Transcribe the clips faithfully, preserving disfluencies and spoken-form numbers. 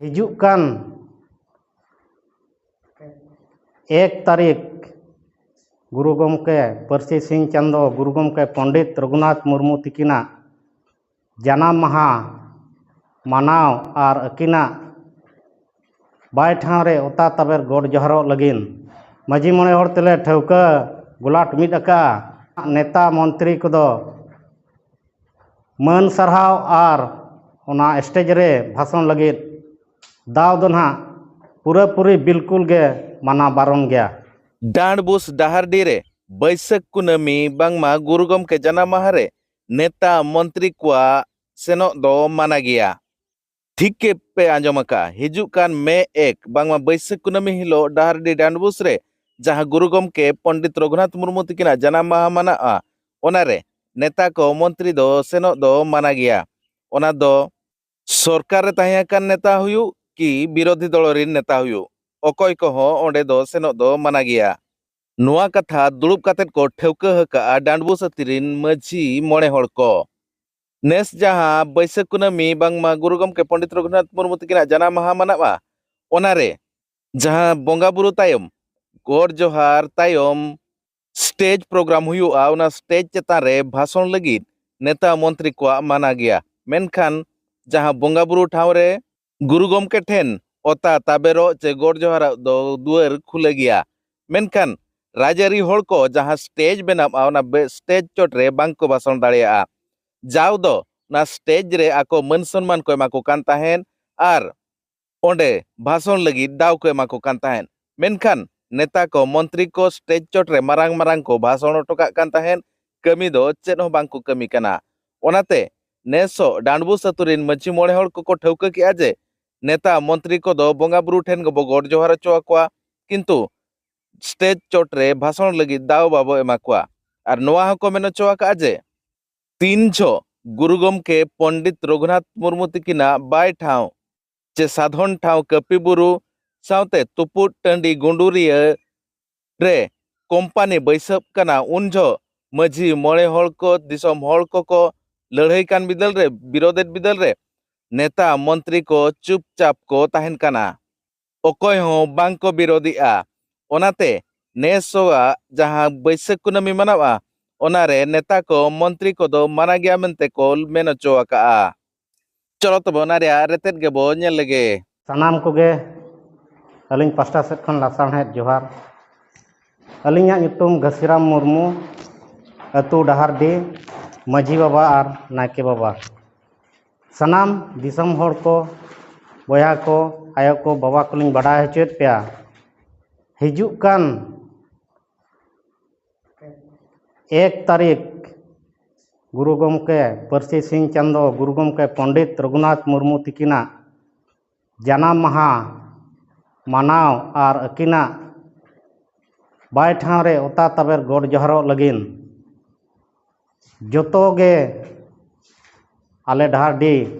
ᱦᱤᱡᱩᱜ ᱠᱟᱱ ᱮᱠ ᱛᱟᱹᱨᱤᱠᱷ ᱜᱩᱨᱩ ᱜᱚᱢᱠᱮ ᱯᱟᱹᱨᱥᱤ ᱥᱤᱧ ᱪᱟᱸᱫᱚ ᱜᱩᱨᱩ ᱜᱚᱢᱠᱮ ᱯᱚᱱᱰᱤᱛ ᱨᱚᱜᱷᱩᱱᱟᱛᱷ ᱢᱩᱨᱢᱩ ᱛᱤᱠᱤᱱᱟᱜ ᱡᱟᱱᱟᱢ ᱢᱟᱦᱟ ᱢᱟᱱᱟᱣ ᱟᱨ ᱟᱹᱠᱤᱱᱟᱜ ᱵᱟᱭ ᱴᱷᱟᱶ ᱨᱮ ᱚᱛᱟ ᱛᱟᱵᱮᱨ ᱜᱚᱰ ᱡᱚᱦᱟᱨᱚᱜ ᱞᱟᱹᱜᱤᱫ ᱢᱟᱹᱡᱷᱤ ᱢᱚᱬᱮ ᱦᱚᱲ ᱛᱮᱞᱮ ᱴᱷᱟᱹᱣᱠᱟᱹ ᱜᱚᱞᱟᱴ ᱢᱤᱫ ᱟᱠᱟᱫᱼᱟ᱾ ᱱᱮᱛᱟ ᱢᱚᱱᱛᱨᱤ ᱠᱚᱫᱚ ᱢᱟᱹᱱ ᱥᱟᱨᱦᱟᱣ ᱟᱨ ᱚᱱᱟ ᱥᱴᱮᱡᱽ ᱨᱮ ᱵᱷᱟᱥᱚᱱ ᱞᱟᱹᱜᱤᱫ ᱫᱟᱣ ᱫᱚ ᱱᱟᱦᱟᱜ ᱯᱩᱨᱟᱹᱯᱩᱨᱤ ᱵᱤᱞᱠᱩᱞ ᱜᱮ ᱢᱟᱱᱟ ᱵᱟᱨᱚᱱ ᱜᱮᱭᱟ᱾ ᱰᱟᱸᱰᱵᱩᱥ ᱰᱟᱦᱟᱨᱰᱤ ᱨᱮ ᱵᱟᱹᱭᱥᱟᱹᱠᱷ ᱠᱩᱱᱟᱹᱢᱤ ᱵᱟᱝᱢᱟ ᱜᱩᱨᱩ ᱜᱚᱢᱠᱮ ᱡᱟᱱᱟᱢ ᱢᱟᱦᱟ ᱨᱮ ᱱᱮᱛᱟ ᱢᱚᱱᱛᱨᱤ ᱠᱚᱣᱟᱜ ᱥᱮᱱᱚᱜ ᱫᱚ ᱢᱟᱱᱟ ᱜᱮᱭᱟ᱾ ᱴᱷᱤᱠ ᱜᱮ ᱯᱮ ᱟᱸᱡᱚᱢ ᱟᱠᱟᱫᱼᱟ, ᱦᱤᱡᱩᱜ ᱠᱟᱱ ᱢᱮ ᱮᱠ ᱵᱟᱝᱢᱟ ᱵᱟᱹᱭᱥᱟᱹᱠᱷ ᱠᱩᱱᱟᱹᱢᱤ ᱦᱤᱞᱳᱜ ᱰᱟᱦᱟᱨᱰᱤ ᱰᱟᱸᱰᱵᱩᱥ ᱨᱮ ᱡᱟᱦᱟᱸ ᱜᱩᱨᱩ ᱜᱚᱢᱠᱮ ᱯᱚᱱᱰᱤᱛ ᱨᱚᱜᱷᱩᱱᱟᱛᱷ ᱢᱩᱨᱢᱩ ᱛᱤᱠᱤᱱᱟᱜ ᱡᱟᱱᱟᱢ ᱢᱟᱦᱟ ᱢᱟᱱᱟᱜᱼᱟ, ᱚᱱᱟᱨᱮ ᱱᱮᱛᱟ ᱠᱚ ᱢᱚᱱᱛᱨᱤ ᱫᱚ ᱥᱮᱱᱚᱜ ᱫᱚ ᱢᱟᱱᱟ ᱜᱮᱭᱟ᱾ ᱚᱱᱟ ᱫᱚ ᱥᱚᱨᱠᱟᱨ ᱨᱮ ᱛᱟᱦᱮᱸ ᱟᱠᱟᱱ ᱱᱮᱛᱟ ᱦᱩᱭᱩᱜ ᱠᱤ ᱵᱤᱨᱳᱫᱷᱤ ᱫᱚᱞ ᱨᱤᱱ ᱱᱮᱛᱟ ᱦᱩᱭᱩᱜ, ᱚᱠᱚᱭ ᱠᱚᱦᱚᱸ ᱚᱸᱰᱮ ᱫᱚ ᱥᱮᱱᱚᱜ ᱫᱚ ᱢᱟᱱᱟ ᱜᱮᱭᱟ᱾ ᱱᱚᱣᱟ ᱠᱟᱛᱷᱟ ᱫᱩᱲᱩᱵ ᱠᱟᱛᱮᱫ ᱠᱚ ᱴᱷᱟᱹᱣᱠᱟᱹ ᱟᱠᱟᱫᱼᱟ ᱰᱟᱸᱰᱵᱩᱥ ᱟᱹᱛᱤ ᱨᱤᱱ ᱢᱟᱹᱡᱷᱤ ᱢᱚᱬᱮ ᱦᱚᱲ ᱠᱚ᱾ ᱱᱮᱥ ᱡᱟᱦᱟᱸ ᱵᱟᱹᱭᱥᱟᱹᱠᱷ ᱠᱩᱱᱟᱹᱢᱤ ᱵᱟᱝᱢᱟ ᱜᱩᱨᱩ ᱜᱚᱢᱠᱮ ᱯᱚᱱᱰᱤᱛ ᱨᱚᱜᱷᱩᱱᱟᱛᱷ ᱢᱩᱨᱢᱩ ᱛᱤᱠᱤᱱᱟᱜ ᱡᱟᱱᱟᱢ ᱢᱟᱦᱟ ᱢᱟᱱᱟᱜᱼᱟ, ᱚᱱᱟᱨᱮ ᱡᱟᱦᱟᱸ ᱵᱚᱸᱜᱟ ᱵᱩᱨᱩ ᱛᱟᱭᱚᱢ, ᱜᱚᱰ ᱡᱚᱦᱟᱨ ᱛᱟᱭᱚᱢ ᱥᱴᱮᱡᱽ ᱯᱨᱳᱜᱨᱟᱢ ᱦᱩᱭᱩᱜᱼᱟ, ᱚᱱᱟ ᱥᱴᱮᱡᱽ ᱪᱮᱛᱟᱱ ᱨᱮ ᱵᱷᱟᱥᱚᱱ ᱞᱟᱹᱜᱤᱫ ᱱᱮᱛᱟ ᱢᱚᱱᱛᱨᱤ ᱠᱚᱣᱟᱜ ᱢᱟᱱᱟ ᱜᱮᱭᱟ᱾ ᱢᱮᱱᱠᱷᱟᱱ ᱡᱟᱦᱟᱸ ᱵᱚᱸᱜᱟ ᱵᱩᱨᱩ ᱴᱷᱟᱶ ᱨᱮ ᱜᱩᱨᱩ ᱜᱚᱢᱠᱮ ᱴᱷᱮᱱ ᱚᱛᱟ ᱛᱟᱵᱮᱨᱚᱜ ᱪᱮ ᱜᱚᱰ ᱡᱚᱦᱟᱨᱚᱜ ᱫᱚ ᱫᱩᱣᱟᱹᱨ ᱠᱷᱩᱞᱟᱹ ᱜᱮᱭᱟ᱾ ᱢᱮᱱᱠᱷᱟᱱ ᱨᱟᱡᱽᱟᱹᱨᱤ ᱦᱚᱲ ᱠᱚ ᱡᱟᱦᱟᱸ ᱥᱴᱮᱡᱽ ᱵᱮᱱᱟᱣᱜᱼᱟ, ᱚᱱᱟ ᱵᱮ-, ᱥᱴᱮᱡᱽ ᱪᱚᱴ ᱨᱮ ᱵᱟᱝ ᱠᱚ ᱵᱷᱟᱥᱚᱱ ᱫᱟᱲᱮᱭᱟᱜᱼᱟ᱾ ᱡᱟᱣ ᱫᱚ ᱚᱱᱟ ᱥᱴᱮᱡᱽ ᱨᱮ ᱟᱠᱚ ᱢᱟᱹᱱ ᱥᱚᱱᱢᱟᱱ ᱠᱚ ᱮᱢᱟ ᱠᱚ ᱠᱟᱱ ᱛᱟᱦᱮᱸᱫ ᱟᱨ ᱚᱸᱰᱮ ᱵᱷᱟᱥᱚᱱ ᱞᱟᱹᱜᱤᱫ ᱫᱟᱣ ᱠᱚ ᱮᱢᱟ ᱠᱚ ᱠᱟᱱ ᱛᱟᱦᱮᱸᱫ᱾ ᱢᱮᱱᱠᱷᱟᱱ ᱱᱮᱛᱟ ᱠᱚ, ᱢᱚᱱᱛᱨᱤ ᱠᱚ ᱥᱴᱮᱡᱽ ᱪᱚᱴ ᱨᱮ ᱢᱟᱨᱟᱝ ᱢᱟᱨᱟᱝ ᱠᱚ ᱵᱷᱟᱥᱚᱱ ᱦᱚᱴᱚ ᱠᱟᱜ ᱠᱟᱱ ᱛᱟᱦᱮᱸᱫ, ᱠᱟᱹᱢᱤ ᱫᱚ ᱪᱮᱫ ᱦᱚᱸ ᱵᱟᱝ ᱠᱚ ᱠᱟᱹᱢᱤ ᱠᱟᱱᱟ᱾ ᱚᱱᱟᱛᱮ ᱱᱮᱥ ᱦᱚᱸ ᱰᱟᱸᱰᱵᱩᱥ ᱟᱹᱛᱩ ᱨᱤᱱ ᱢᱟᱹᱡᱷᱤ ᱢᱚᱬᱮ ᱦᱚᱲ ᱠᱚᱠᱚ ᱴᱷᱟᱹᱣᱠᱟᱹ ᱠᱮᱜᱼᱟ ᱡᱮ ᱱᱮᱛᱟ ᱢᱚᱱᱛᱨᱤ ᱠᱚᱫᱚ ᱵᱚᱸᱜᱟ ᱵᱩᱨᱩ ᱴᱷᱮᱱ ᱜᱮᱵᱚ ᱜᱚᱰ ᱡᱚᱦᱟᱨ ᱦᱚᱪᱚ ᱟᱠᱚᱣᱟ, ᱠᱤᱱᱛᱩ ᱥᱴᱮᱡᱽ ᱪᱚᱴ ᱨᱮ ᱵᱷᱟᱥᱚᱱ ᱞᱟᱹᱜᱤᱫ ᱫᱟᱣ ᱵᱟᱵᱚ ᱮᱢᱟ ᱠᱚᱣᱟ᱾ ᱟᱨ ᱱᱚᱣᱟ ᱦᱚᱸᱠᱚ ᱢᱮᱱ ᱦᱚᱪᱚ ᱟᱠᱟᱫᱼᱟ ᱡᱮ ᱛᱤᱱ ᱡᱷᱚᱜ ᱜᱩᱨᱩ ᱜᱚᱢᱠᱮ ᱯᱚᱱᱰᱤᱛ ᱨᱚᱜᱷᱩᱱᱟᱛᱷ ᱢᱩᱨᱢᱩ ᱛᱤᱠᱤᱱᱟᱜ ᱵᱟᱭ ᱴᱷᱟᱶ ᱪᱮ ᱥᱟᱫᱷᱚᱱ ᱴᱷᱟᱶ ᱠᱟᱹᱯᱤ ᱵᱩᱨᱩ ᱥᱟᱶᱛᱮ ᱛᱩᱯᱩᱫ ᱴᱟᱺᱰᱤ ᱜᱩᱸᱰᱩᱨᱤᱭᱟᱹ ᱨᱮ ᱠᱳᱢᱯᱟᱱᱤ ᱵᱟᱹᱭᱥᱟᱹᱵ ᱠᱟᱱᱟ, ᱩᱱ ᱡᱷᱚᱜ ᱢᱟᱹᱡᱷᱤ ᱢᱚᱬᱮ ᱦᱚᱲ ᱠᱚ ᱫᱤᱥᱚᱢ ᱦᱚᱲ ᱠᱚᱠᱚ ᱞᱟᱹᱲᱦᱟᱹᱭ ᱠᱟᱱ ᱵᱤᱫᱟᱹᱞ ᱨᱮ, ᱵᱤᱨᱳᱫᱮᱫ ᱵᱤᱫᱟᱹᱞ ᱨᱮ ᱱᱮᱛᱟ ᱢᱚᱱᱛᱨᱤ ᱠᱚ ᱪᱩᱯᱪᱟᱯ ᱠᱚ ᱛᱟᱦᱮᱱ ᱠᱟᱱᱟ᱾ ᱚᱠᱚᱭ ᱦᱚᱸ ᱵᱟᱝ ᱠᱚ ᱵᱤᱨᱳᱫᱷᱮᱜᱼᱟ᱾ ᱚᱱᱟᱛᱮ ᱱᱮᱥᱚᱜᱟᱜ ᱡᱟᱦᱟᱸ ᱵᱟᱹᱭᱥᱟᱹᱠᱷ ᱠᱩᱱᱟᱹᱢᱤ ᱢᱟᱱᱟᱣᱟ, ᱚᱱᱟᱨᱮ ᱱᱮᱛᱟ ᱠᱚ ᱢᱚᱱᱛᱨᱤ ᱠᱚᱫᱚ ᱢᱟᱱᱟ ᱜᱮᱭᱟ ᱢᱮᱱᱛᱮ ᱠᱚ ᱢᱮᱱ ᱦᱚᱪᱚ ᱟᱠᱟᱜᱼᱟ᱾ ᱪᱚᱞᱚ ᱛᱚᱵᱮ ᱚᱱᱟ ᱨᱮᱭᱟᱜ ᱨᱮᱛᱮᱫ ᱜᱮᱵᱚ ᱧᱮᱞ ᱞᱮᱜᱮ᱾ ᱥᱟᱱᱟᱢ ᱠᱚᱜᱮ ᱟᱹᱞᱤᱧ ᱯᱟᱥᱴᱟ ᱥᱮᱫ ᱠᱷᱚᱱ ᱞᱟᱥᱟᱲᱦᱮᱫ ᱡᱚᱦᱟᱨ᱾ ᱟᱹᱞᱤᱧᱟᱜ ᱧᱩᱛᱩᱢ ᱜᱷᱟᱹᱥᱤᱨᱟᱢ ᱢᱩᱨᱢᱩ, ᱟᱹᱛᱩ ᱰᱟᱦᱟᱨᱰᱤ, ᱢᱟᱹᱡᱷᱤ ᱵᱟᱵᱟ ᱟᱨ ᱱᱟᱭᱠᱮ ᱵᱟᱵᱟ᱾ ᱥᱟᱱᱟᱢ ᱫᱤᱥᱚᱢ ᱦᱚᱲ ᱠᱚ, ᱵᱚᱭᱦᱟ ᱠᱚ, ᱟᱭᱳ ᱠᱚ, ᱵᱟᱵᱟ ᱠᱚᱞᱤᱧ ᱵᱟᱰᱟᱭ ᱦᱚᱪᱚᱭᱮᱫ ᱯᱮᱭᱟ, ᱦᱤᱡᱩᱜ ᱠᱟᱱ ᱮᱠ ᱛᱟᱹᱨᱤᱠᱷ ᱜᱩᱨᱩ ᱜᱚᱢᱠᱮ ᱯᱟᱹᱨᱥᱤ ᱥᱤᱧ ᱪᱟᱸᱫᱚ, ᱜᱩᱨᱩ ᱜᱚᱢᱠᱮ ᱯᱚᱱᱰᱤᱛ ᱨᱚᱜᱷᱩᱱᱟᱛᱷ ᱢᱩᱨᱢᱩ ᱛᱤᱠᱤᱱᱟᱜ ᱡᱟᱱᱟᱢ ᱢᱟᱦᱟ ᱢᱟᱱᱟᱣ ᱟᱨ ᱟᱹᱠᱤᱱᱟᱜ ᱵᱟᱭ ᱴᱷᱟᱶ ᱨᱮ ᱚᱛᱟ ᱛᱟᱵᱮᱨ ᱜᱚᱰ ᱡᱚᱦᱟᱨᱚᱜ ᱞᱟᱹᱜᱤᱫ ᱡᱚᱛᱚ ᱜᱮ ᱟᱞᱮ ᱰᱟᱦᱟᱨᱰᱤ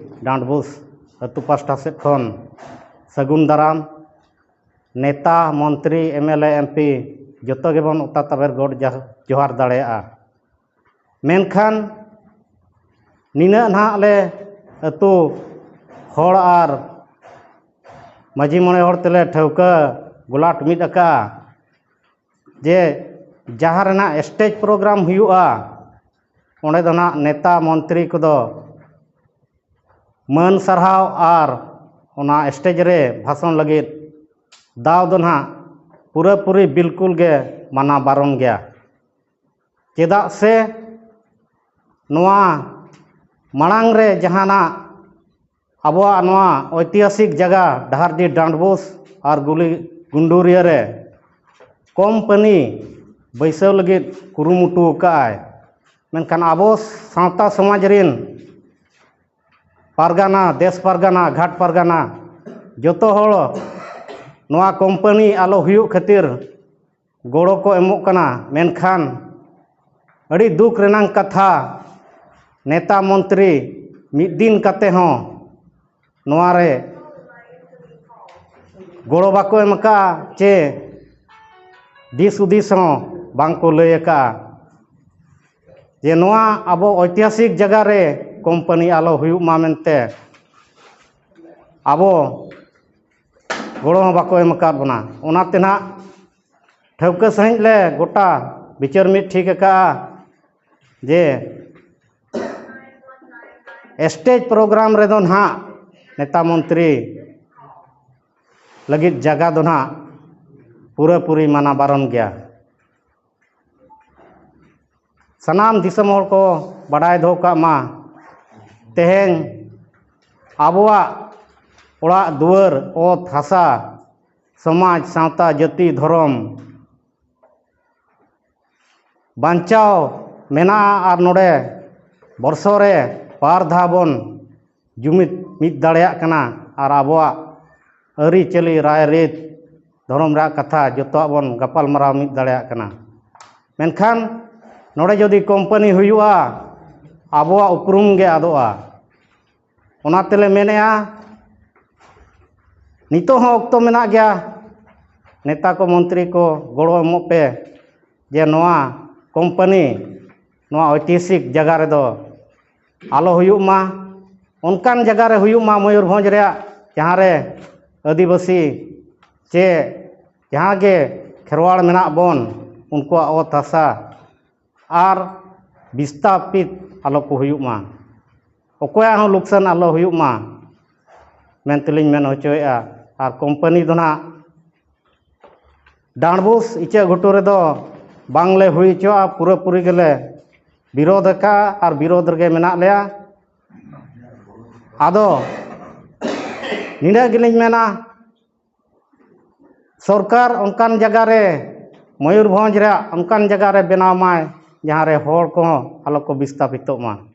ᱰᱟᱸᱰᱵᱩᱥ ᱟᱹᱛᱩ ᱯᱟᱥᱴᱟ ᱥᱮᱫ ᱠᱷᱚᱱ ᱥᱟᱹᱜᱩᱱ ᱫᱟᱨᱟᱢ᱾ ᱱᱮᱛᱟ, ᱢᱚᱱᱛᱨᱤ, M L A, M P ᱡᱚᱛᱚ ᱜᱮᱵᱚᱱ ᱚᱛᱟ ᱛᱟᱵᱮᱨ ᱜᱚᱰ ᱡᱟ-, ᱡᱚᱦᱟᱨ ᱫᱟᱲᱮᱭᱟᱜᱼᱟ᱾ ᱢᱮᱱᱠᱷᱟᱱ ᱱᱤᱱᱟᱹᱜ ᱱᱟᱦᱟᱜ ᱞᱮ ᱟᱹᱛᱩ ᱦᱚᱲ ᱟᱨ ᱢᱟᱹᱡᱷᱤ ᱢᱚᱬᱮ ᱦᱚᱲ ᱛᱮᱞᱮ ᱴᱷᱟᱹᱣᱠᱟᱹ ᱜᱚᱞᱟᱴ ᱢᱤᱫ ᱟᱠᱟᱫᱼᱟ ᱡᱮ ᱡᱟᱦᱟᱸ ᱨᱮᱱᱟᱜ ᱥᱴᱮᱡᱽ ᱯᱨᱳᱜᱨᱟᱢ ᱦᱩᱭᱩᱜᱼᱟ, ᱚᱸᱰᱮ ᱫᱚ ᱱᱟᱦᱟᱜ ᱱᱮᱛᱟ ᱢᱚᱱᱛᱨᱤ ᱠᱚᱫᱚ ᱢᱟᱹᱱ ᱥᱟᱨᱦᱟᱣ ᱟᱨ ᱚᱱᱟ ᱥᱴᱮᱡᱽ ᱨᱮ ᱵᱷᱟᱥᱚᱱ ᱞᱟᱹᱜᱤᱫ ᱫᱟᱣ ᱫᱚ ᱱᱟᱦᱟᱜ ᱯᱩᱨᱟᱹᱯᱩᱨᱤ ᱵᱤᱞᱠᱩᱞ ᱜᱮ ᱢᱟᱱᱟ ᱵᱟᱨᱚᱱ ᱜᱮᱭᱟ᱾ ᱪᱮᱫᱟᱜ ᱥᱮ ᱱᱚᱣᱟ ᱢᱟᱲᱟᱝ ᱨᱮ ᱡᱟᱦᱟᱱᱟᱜ ᱟᱵᱚᱣᱟᱜ ᱱᱚᱣᱟ ᱳᱭᱛᱤᱦᱟᱥᱤᱠ ᱡᱟᱭᱜᱟ ᱰᱟᱦᱟᱨᱰᱤ ᱰᱟᱸᱰᱵᱳᱥ ᱟᱨ ᱜᱩᱞᱤ ᱜᱩᱱᱰᱩᱨᱤᱭᱟᱹ ᱨᱮ ᱠᱳᱢᱯᱟᱱᱤ ᱵᱟᱹᱭᱥᱟᱹᱣ ᱞᱟᱹᱜᱤᱫ ᱠᱩᱨᱩᱢᱩᱴᱩ ᱟᱠᱟᱫᱼᱟᱭ, ᱢᱮᱱᱠᱷᱟᱱ ᱟᱵᱚ ᱥᱟᱶᱛᱟ ᱥᱚᱢᱟᱡᱽ ᱨᱤᱱ ᱯᱟᱨᱜᱟᱱᱟ, ᱫᱮᱥ ᱯᱟᱨᱜᱟᱱᱟ, ᱜᱷᱟᱴ ᱯᱟᱨᱜᱟᱱᱟ, ᱡᱚᱛᱚ ᱦᱚᱲ ᱱᱚᱣᱟ ᱠᱳᱢᱯᱟᱱᱤ ᱟᱞᱚ ᱦᱩᱭᱩᱜ ᱠᱷᱟᱹᱛᱤᱨ ᱜᱚᱲᱚ ᱠᱚ ᱮᱢᱚᱜ ᱠᱟᱱᱟ, ᱢᱮᱱᱠᱷᱟᱱ ᱟᱹᱰᱤ ᱫᱩᱠ ᱨᱮᱱᱟᱜ ᱠᱟᱛᱷᱟ, ᱱᱮᱛᱟ ᱢᱚᱱᱛᱨᱤ ᱢᱤᱫ ᱫᱤᱱ ᱠᱟᱛᱮ ᱦᱚᱸ ᱱᱚᱣᱟ ᱨᱮ ᱜᱚᱲᱚ ᱵᱟᱠᱚ ᱮᱢ ᱟᱠᱟᱫᱼᱟ ᱪᱮ ᱫᱤᱥ ᱦᱩᱫᱤᱥ ᱦᱚᱸ ᱵᱟᱝ ᱠᱚ ᱞᱟᱹᱭ ᱟᱠᱟᱫᱼᱟ ᱡᱮ ᱱᱚᱣᱟ ᱟᱵᱚ ᱳᱭᱛᱤᱦᱟᱥᱤᱠ ᱡᱟᱭᱜᱟ ᱨᱮ ᱠᱳᱢᱯᱟᱱᱤ ᱟᱞᱚ ᱦᱩᱭᱩᱜ ᱢᱟ ᱢᱮᱱᱛᱮ᱾ ᱟᱵᱚ ᱜᱚᱲᱚ ᱦᱚᱸ ᱵᱟᱠᱚ ᱮᱢ ᱟᱠᱟᱫ ᱵᱚᱱᱟ᱾ ᱚᱱᱟᱛᱮ ᱱᱟᱦᱟᱜ ᱴᱷᱟᱹᱣᱠᱟᱹ ᱥᱟᱺᱦᱤᱡ ᱞᱮ ᱜᱚᱴᱟ ᱵᱤᱪᱟᱹᱨ ᱢᱤᱫ ᱴᱷᱤᱠ ᱟᱠᱟᱫᱼᱟ ᱡᱮ ᱥᱴᱮᱡᱽ ᱯᱨᱳᱜᱨᱟᱢ ᱨᱮᱫᱚ ᱱᱟᱦᱟᱜ ᱱᱮᱛᱟ ᱢᱚᱱᱛᱨᱤ ᱞᱟᱹᱜᱤᱫ ᱡᱟᱭᱜᱟ ᱫᱚ ᱱᱟᱦᱟᱜ ᱯᱩᱨᱟᱹᱯᱩᱨᱤ ᱢᱟᱱᱟ ᱵᱟᱨᱚᱱ ᱜᱮᱭᱟ᱾ ᱥᱟᱱᱟᱢ ᱫᱤᱥᱚᱢ ᱦᱚᱲ ᱠᱚ ᱵᱟᱰᱟᱭ ᱫᱚᱦᱚ ᱠᱟᱜ ᱢᱟ, ᱛᱮᱦᱮᱧ ᱟᱵᱚᱣᱟᱜ ᱚᱲᱟᱜ ᱫᱩᱣᱟᱹᱨ, ᱚᱛ ᱦᱟᱥᱟ, ᱥᱚᱢᱟᱡᱽ, ᱥᱟᱶᱛᱟ, ᱡᱟᱹᱛᱤ, ᱫᱷᱚᱨᱚᱢ ᱵᱟᱧᱪᱟᱣ ᱢᱮᱱᱟᱜᱼᱟ ᱟᱨ ᱱᱚᱰᱮ ᱵᱚᱨᱥᱚ ᱨᱮ ᱵᱟᱨ ᱫᱷᱟᱣ ᱵᱚᱱ ᱡᱩᱢᱤᱫ ᱢᱤᱫ ᱫᱟᱲᱮᱭᱟᱜ ᱠᱟᱱᱟ ᱟᱨ ᱟᱵᱚᱣᱟᱜ ᱟᱹᱨᱤᱪᱟᱹᱞᱤ, ᱨᱟᱭᱨᱤᱛ, ᱫᱷᱚᱨᱚᱢ ᱨᱮᱭᱟᱜ ᱠᱟᱛᱷᱟ ᱡᱚᱛᱚᱣᱟᱜ ᱵᱚᱱ ᱜᱟᱯᱟᱞᱢᱟᱨᱟᱣ ᱢᱤᱫ ᱫᱟᱲᱮᱭᱟᱜ ᱠᱟᱱᱟ᱾ ᱢᱮᱱᱠᱷᱟᱱ ᱱᱚᱰᱮ ᱡᱩᱫᱤ ᱠᱳᱢᱯᱟᱱᱤ ᱦᱩᱭᱩᱜᱼᱟ, ᱟᱵᱚᱣᱟᱜ ᱩᱯᱨᱩᱢ ᱜᱮ ᱟᱫᱚᱜᱼᱟ᱾ ᱚᱱᱟ ᱛᱮᱞᱮ ᱢᱮᱱᱮᱜᱼᱟ, ᱱᱤᱛᱚᱜ ᱦᱚᱸ ᱚᱠᱛᱚ ᱢᱮᱱᱟᱜ ᱜᱮᱭᱟ, ᱱᱮᱛᱟ ᱠᱚ, ᱢᱚᱱᱛᱨᱤ ᱠᱚ, ᱜᱚᱲᱚ ᱮᱢᱚᱜ ᱯᱮ ᱡᱮ ᱱᱚᱣᱟ ᱠᱳᱢᱯᱟᱱᱤ ᱱᱚᱣᱟ ᱳᱭᱛᱤᱦᱟᱥᱤᱠ ᱡᱟᱭᱜᱟ ᱨᱮᱫᱚ ᱟᱞᱚ ᱦᱩᱭᱩᱜ ᱢᱟ᱾ ᱚᱱᱠᱟᱱ ᱡᱟᱭᱜᱟ ᱨᱮ ᱦᱩᱭᱩᱜ ᱢᱟ ᱢᱚᱭᱩᱨᱵᱷᱚᱸᱡᱽ ᱨᱮᱭᱟᱜ, ᱡᱟᱦᱟᱸ ᱨᱮ ᱟᱹᱫᱤᱵᱟᱹᱥᱤ ᱪᱮ ᱡᱟᱦᱟᱸ ᱜᱮ ᱠᱷᱮᱨᱣᱟᱲ ᱢᱮᱱᱟᱜ ᱵᱚᱱ, ᱩᱱᱠᱩᱣᱟᱜ ᱚᱛ ᱦᱟᱥᱟ ᱟᱨ ᱵᱤᱥᱛᱟᱯᱤᱛ ᱟᱞᱚ ᱠᱚ ᱦᱩᱭᱩᱜ ᱢᱟ, ᱚᱠᱚᱭᱟᱜ ᱦᱚᱸ ᱞᱩᱠᱥᱟᱱ ᱟᱞᱚ ᱦᱩᱭᱩᱜ ᱢᱟ ᱢᱮᱱᱛᱮᱞᱤᱧ ᱢᱮᱱ ᱦᱚᱪᱚᱭᱮᱫᱼᱟ᱾ ᱟᱨ ᱠᱳᱢᱯᱟᱱᱤ ᱫᱚ ᱱᱟᱦᱟᱜ ᱰᱟᱸᱰᱵᱩᱥ ᱤᱪᱟᱹᱜ ᱜᱷᱩᱴᱩ ᱨᱮᱫᱚ ᱵᱟᱝᱞᱮ ᱦᱩᱭ ᱦᱚᱪᱚᱣᱟᱜᱼᱟ, ᱯᱩᱨᱟᱹᱯᱩᱨᱤ ᱜᱮᱞᱮ ᱵᱤᱨᱳᱫᱷ ᱟᱠᱟᱫᱼᱟ ᱟᱨ ᱵᱤᱨᱳᱫᱷ ᱨᱮᱜᱮ ᱢᱮᱱᱟᱜ ᱞᱮᱭᱟ᱾ ᱟᱫᱚ ᱱᱤᱱᱟᱹᱜ ᱜᱮᱞᱤᱧ ᱢᱮᱱᱟ, ᱥᱚᱨᱠᱟᱨ ᱚᱱᱠᱟᱱ ᱡᱟᱭᱜᱟ ᱨᱮ, ᱢᱚᱭᱩᱨᱵᱷᱚᱸᱡᱽ ᱨᱮᱭᱟᱜ ᱚᱱᱠᱟᱱ ᱡᱟᱭᱜᱟ ᱨᱮ ᱵᱮᱱᱟᱣ ᱢᱟᱭ, ᱡᱟᱦᱟᱸ ᱨᱮ ᱦᱚᱲ ᱠᱚᱦᱚᱸ ᱟᱞᱚ ᱠᱚ ᱵᱤᱥᱛᱟᱯᱤᱛᱚᱜ ᱢᱟ᱾